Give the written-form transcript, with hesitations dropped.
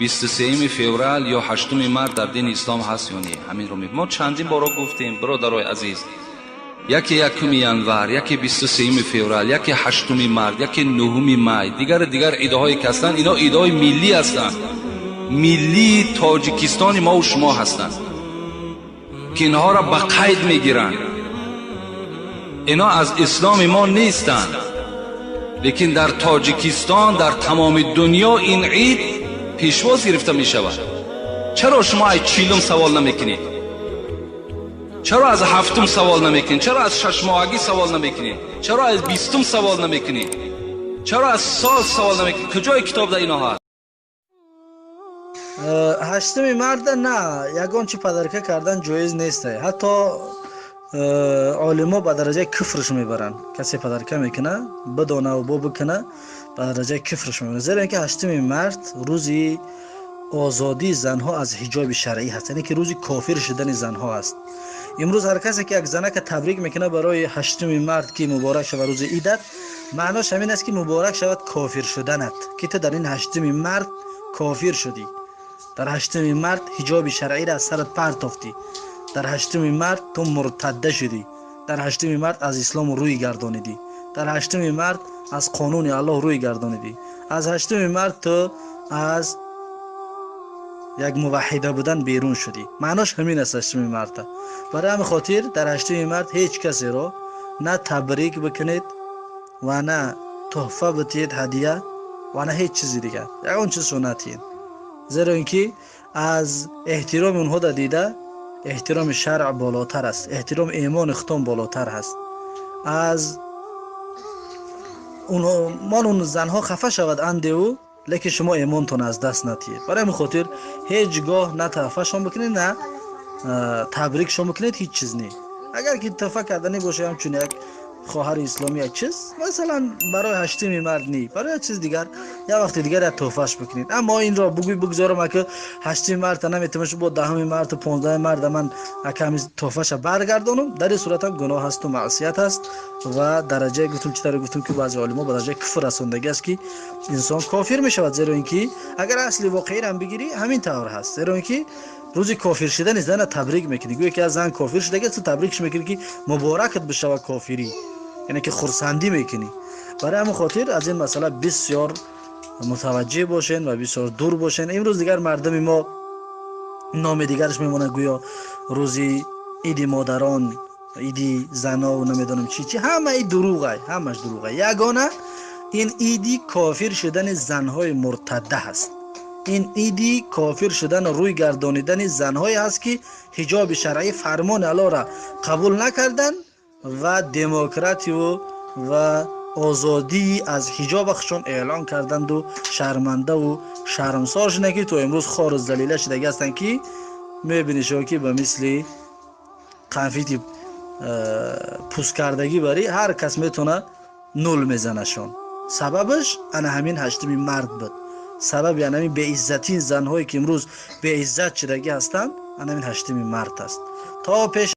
23 феврал ё 8 март дар дини ислом ҳаст ё не? Ҳаминро мо чандин боро гуфтем, бародарои азиз. Яке 1 январ, яке 23 феврал, яке 8 март, яке 9 май, дигар идҳое ки ҳастанд, ино идҳои миллӣ ҳастанд, миллии Тоҷикистони мову шумо ҳастанд, ки инҳоро ба қайд мегиранд. Ино аз исломи мо нестанд, лекин дар Тоҷикистон, дар тамоми дунё ин ид пешвоз гирифта мешавад. Чаро шумо аз 40-ум савол намекунед? Чаро аз 7-ум савол намекунед? Чаро аз шашмоҳагӣ савол намекунед? Чаро аз 20-ум савол намекунед? Чаро аз сол савол намекунед? Куҷои китоб дар ино ҳаст? 8 марта на ягон чи подарка кардан ҷоиз нест. Ҳатто олимо ба дараҷаи куфрш мебаранд. Касе подарка мекуна, бидонаву бо бикуна, ба дараҷаи куфрш мебаранд, зеро ин ки 8 март рӯзи озодии занҳо аз ҳиҷоби шаръӣ ҳаст, яъне ки рӯзи кофир шудани занҳо аст. Имрӯз ҳар касе ки як занака табрик мекунад барои 8 март, ки муборак шавад рӯзи идат, маънош ҳамин аст, ки муборак шавад кофир шуданат, ки ту дар ин 8 март кофир шудӣ, дар 8 март ҳиҷоби шаръиро аз сарат партофтӣ, дар 8 март ту муртадда шудӣ, дар 8 март аз ислом рӯй гардонидӣ, дар 8 март аз қонуни Аллоҳ рӯй гардонидӣ, аз 8 март ту аз як муваҳҳида будан берун шудӣ. Маънош ҳамин аст 8 марта. Барои ҳамин хотир дар 8 март ҳеҷ касеро на табрик бикунед ва на тӯҳфа битиҳед, ҳадия, ва на ҳеҷ чизи дигар, ягон чизшо натиҳед, зеро ин ки аз эҳтироми онҳо да дида эҳтироми шаръ болотар аст, эҳтироми имони худтон болотар ҳаст. Аз мол он занҳо хафа шавад андеву, лекин шумо имонтон аз даст натиҳед. Барои ҳамин хотир ҳеҷ гоҳ на тӯҳфашон бикунед, на табрикшон бикунед, ҳеҷ чиз не. Агар ки тӯҳфа карданӣ боша, ҳамчун як хоҳари исломӣ, як чиз, масалан, барои 8 март ни, барои як чиз дигар, як вақти дигар як тӯҳфаш бикунед. Аммо инро бугӯй, бигзорам, ака 8 марта наметавонаш, бо 10 марту 15 марта ман аками тӯҳфаша баргардонам, дар ин сурат ҳам гуноҳ ҳасту маъсият ҳаст ва дараҷае гуфтум, чӣ тавре гуфтум, ки баъзе олимо ба дараҷаи куфр расондагӣ аст, ки инсон кофир мешавад, зеро ин ки агар асли воқеиро ҳам бигирӣ, ҳамин тавр ҳаст, зеро ин ки рӯзи кофир шудани зана табрик мекунӣ. Гӯё ки аз зан кофир шудагӣ, ту табрикш мекунӣ, ки муборакат бишавад кофирӣ, яъне ки хурсандӣ мекунӣ. Барои ҳамин хотир аз ин масъала бисёр мутаваҷҷеҳ бошен ва бисёр дур бошен. Имрӯз дигар мардуми мо номи дигараш мемонад, гӯё рӯзи иди модарон, иди занов, намедонам чӣ чӣ. Ҳамаи дурӯғай, ҳамаш дурӯғай. Ягона ин иди кофир шудани занҳои муртадда ҳаст, ин иди кофир шудану рӯй гардонидани занҳое ҳаст, ки ҳиҷоби шаръӣ, фармони Аллоҳро қабул накарданд ва демократию ва озодии аз ҳиҷоба худшон эълон карданду шармандаву шармсор шуданд, ки то имрӯз хору залила шудагӣ ҳастанд, ки мебинӣ шумо, ки ба мисли қанфити пусткардагӣ барӣ ҳар кас метавона нул мезанашон. Сабабаш ана ҳамин 8 март буд. Сабаби ана ҳамин беиззатии занҳое, ки имрӯз беиззат шудагӣ ҳастанд, ана ҳамин 8 март аст. То пеш.